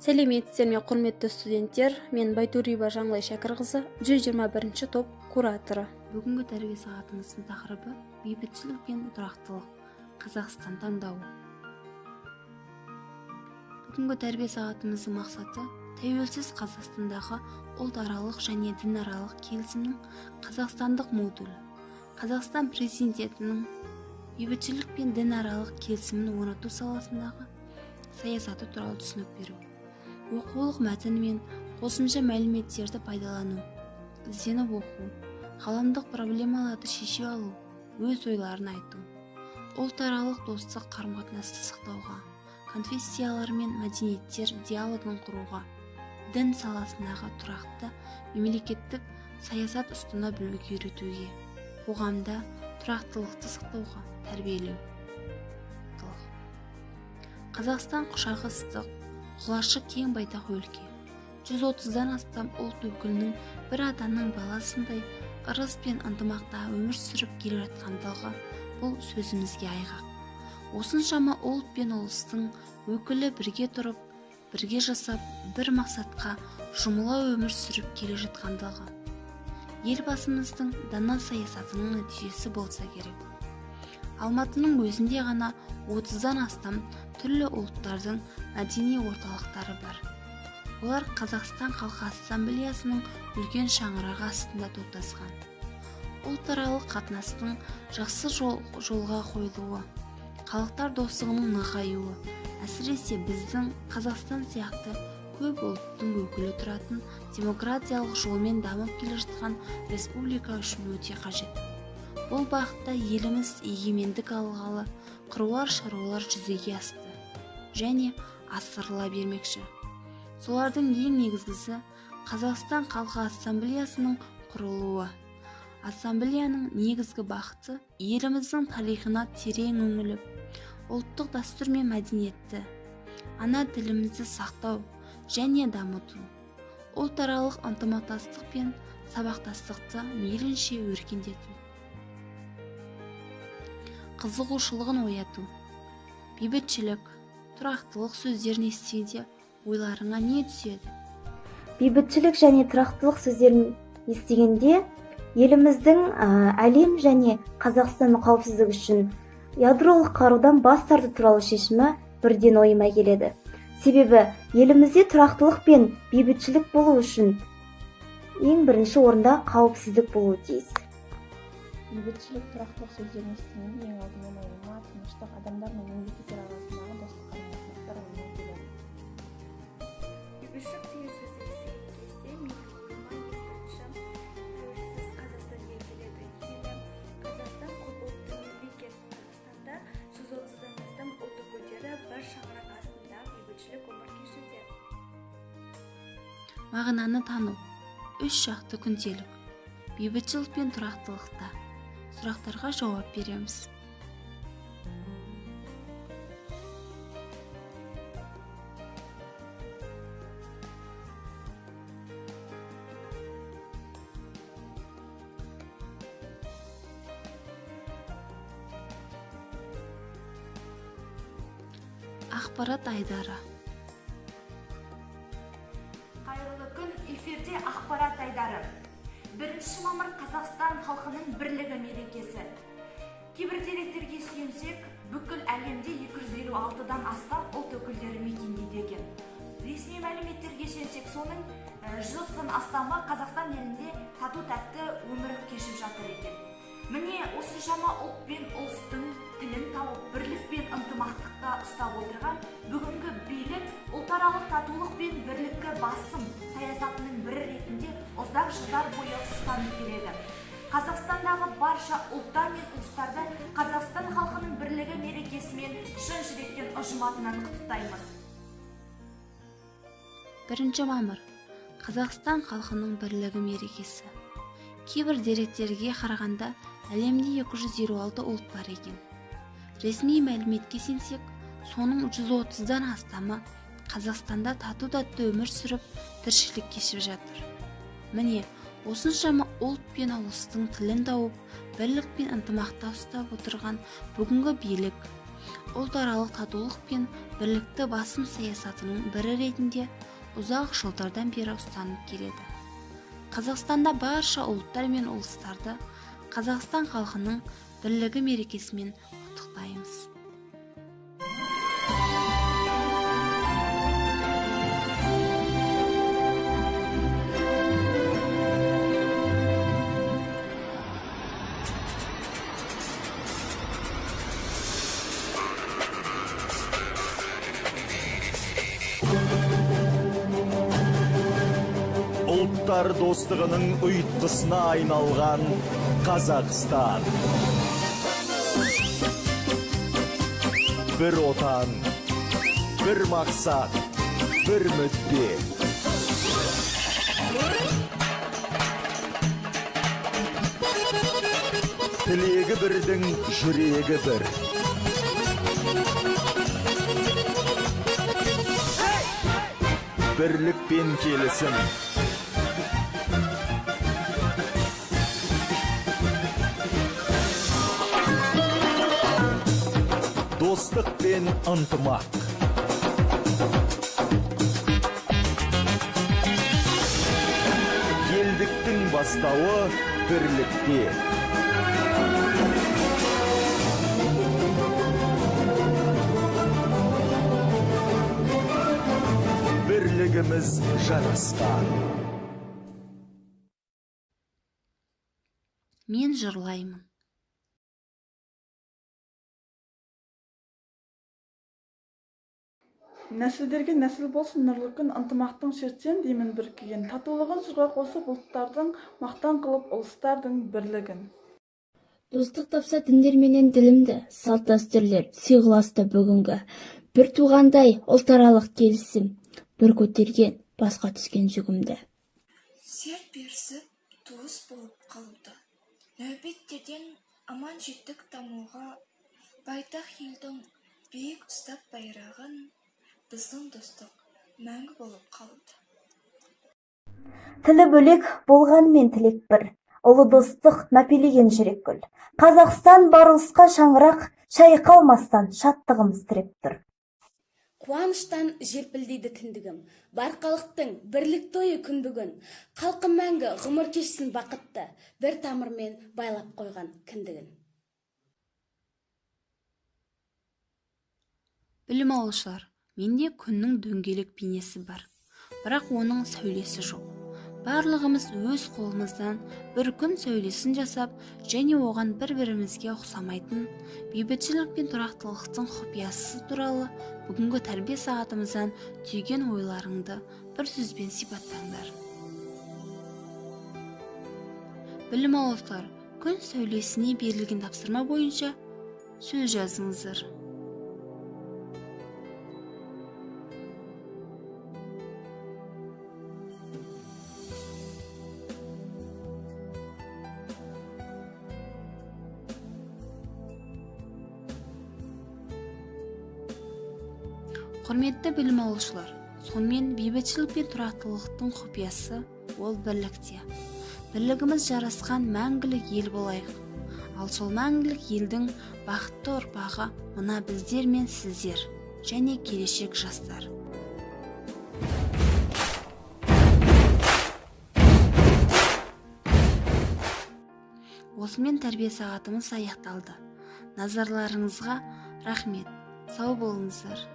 Сәлеметсіздер ме, құрметті студенттер! Мен Байтөреева Жаңылай Шәкірқызы, 121 топ кураторы. Бүгінгі тәрбие сағатымыздың тақырыбы бейбітшілік пен тұрақтылық. Қазақстан таңдауы. Бүгінгі тәрбие сағатымыздың мақсаты тәуелсіз Қазақстандағы ұлтаралық және дінаралық келісімнің қазақстандық модулі, Қазақстан президентінің бейбітшілік пен дінаралық келісімін орнату саласындағы саясаты туралы түсінік беру, оқулық мәтіні мен қосымша мәліметтерді пайдалану, ізденіп оқу, ғаламдық проблемаларды шеше алу, өз ойларын айту, ұлтаралық достық қарым-қатынасты сақтауға, конфессиялар мен мәдениеттер диалогын құруға, дін саласындағы тұрақты мемлекеттік саясат ұстана білуге үйретуге, қоғамда тұрақтылықты сақтауға тәрбиелеу. Қазақстан құшағы ыстық, құлашы кең байтақ өлке. 130-дан астам ұлт өкілінің бір атаның баласындай ырыс пен ынтымақта өмір сүріп келе жатқандығы бұл сөзімізге айғақ. Осыншама ұлт пен ұлыстың өкілі бірге тұрып, бірге жасап, бір мақсатқа жұмыла өмір сүріп келе жатқандығы Елбасымыздың дана саясатының нәтижесі болса керек. Алматының өзінде ғана 30-дан астам түрлі ұлттардың мәдени орталықтары бар. Олар Қазақстан халқы ассамблеясының үлкен шаңырағы астында топтасқан. Ұлтаралық қатынастың жақсы жолға қойылуы, халықтар достығының нығаюы, әсіресе біздің Қазақстан сияқты көп ұлттың өкілі тұратын демократиялық жолмен дамып келе жатқан республика үшін өте қажет. Бұл бағытта еліміз егемендік алғалы қыруар шаруалар жүзеге асты және асырыла бермекші. Солардың ең негізгісі Қазақстан халқы ассамблеясының құрылуы. Ассамблеяның негізгі бағыты еліміздің тарихына терең үңіліп, ұлттық дәстүр мен мәдениетті, ана тілімізді сақтау және дамыту, ұлтаралық ынтымақтастық пен сабақтастықты мейлінше өркендету, қызығушылығын ояту. Бейбітшілік, тұрақтылық сөздерін естігенде ойларыңа не түседі? Бейбітшілік және тұрақтылық сөздерін естігенде еліміздің әлем және Қазақстанның қауіпсіздігі үшін ядролық қарудан бас тарту туралы шешімі бірден ойыма келеді. Себебі елімізде тұрақтылық пен бейбітшілік болу үшін ең бірінші орында қауіпсіздік болуы тиіс. Бейбітшілік, тұрақтылық сөздерін естігенде ең алдымен ойыма тыныштық, адамдар мен мемлекеттер арасындағы достық қарым-қатынастар ойыма келеді. Бейбітшілік деген сөзді естіген кезде менің ойыма ең бірінші тәуелсіз Қазақстан деген келеді. Өйткені Қазақстан көп ұлтты мемлекет. Қазақстанда 130-дан астам ұлт өкілдері бір шаңырақ астында бейбітшілік өмір кешуде. Мағынаны тану. Үш жақты күнделік. Бейбітшілік пен тұрақтылықта. Сұрақтарға жауап береміз. Ақпарат айдары. Қайырлы күн, эфирде ақпарат айдары. 1 мамыр Қазақстан халқының бірлігі мерекесі. Кейбір деректерге сүйенсек, бүкіл әлемде 256-дан астам ұлт өкілдері мекендейді екен. Ресми мәліметтерге сүйенсек, соның 100-дан астамы Қазақстан елінде тату-тәтті өмір кешіп жатыр екен. Міне, осыншама ұлт пен ұлыстың тілін тауып, бірлік пен ынтымақтықта ұстап отырған бүгінгі билік ұлтаралық татулық пен бірлікке басым саясатының бірі ретінде ұзақ жылдар бойы ұстанып келеді. Қазақстандағы барша ұлттар мен ұлыстарды Қазақстан халқының бірлігі мерекесімен шын жүректен ұжым атынан құттықтаймыз. 1 мамыр Қазақстан халқының бірлігі мерекесі. Кейбір деректерге қарағанда әлемде 256 ұлт бар екен. Ресми мәліметке сенсек, соның 130-дан астамы Қазақстанда тату-тәтті өмір сүріп, тіршілік кешіп жатыр. Міне, осыншама ұлт пен ұлыстың тілін тауып, бірлік пен ынтымақта ұстап отырған бүгінгі билік Ұлтаралық татулық пен бірлікті басым саясатының бірі ретінде ұзақ жылдардан бері ұстанып келеді. Қазақстанда барша ұлттар мен ұлыстарды Қазақстан халқының бірлігі мерекесімен құттықтаймыз. Ұлттар достығының ұйытқысына айналған Қазақстан. Бір отан, бір мақсат, бір мүдде. Тілегі бірдің, жүрегі бір. Бірлік пен келісім. Достық пен ынтымақ. Елдіктің бастауы бірлікте. Бірлігіміз жарасқан. Мен жырлаймын. Нәсілдерге нәсіл болсын нұрлы күн, ынтымақтың шертсем деймін бір күйін. Татулығын жырға қосып ұлттардың, мақтан қылып ұлыстардың бірлігін. Достық тапса діндер менен ділімді, салт дәстүрлер сыйғыласты бүгінгі. Бір туғандай ұлтаралық келісім, бір көтерген басқа түскен жүгімді. Серт берісіп туыс болып қалуда. Нәубеттерден аман жеттік дамуға, байтақ елдің биік ұстап байрағын, біздің достық мәңгі болып қалуда. Тілі бөлек болғанмен тілек бір, ұлы достық мәпелеген жүрек гүл. Қазақстан бар ұлысқа шаңырақ, шайқалмастан шаттығымыз тіреп тұр. Қуаныштан желпілдейді кіндігім, бар халықтың бірлік тойы күн бүгін. Халқым мәңгі ғұмыр кешсін бақытты, бір тамырмен байлап қойған кіндігін. Білім алушылар, менде күннің дөңгелек бейнесі бар, бірақ оның сәулесі жоқ. Барлығымыз өз қолымыздан бір күн сәулесін жасап, және оған бір-бірімізге ұқсамайтын бейбітшілік пен тұрақтылықтың құпиясы туралы бүгінгі тәрбие сағатымыздан түйген ойларыңды бір сөзбен сипаттаңдар. Білім алушылар, күн сәулесіне берілген тапсырма бойынша сөз жазыңыздар. Құрметті білім алушылар, сонымен бейбітшілік пен тұрақтылықтың құпиясы ол бірлікте. Бірлігіміз жарасқан мәңгілік ел болайық. Ал сол мәңгілік елдің бақытты ұрпағы мына біздер мен сіздер және келешек жастар. Осымен тәрбие сағатымыз аяқталды. Назарларыңызға рахмет. Сау болыңыздар.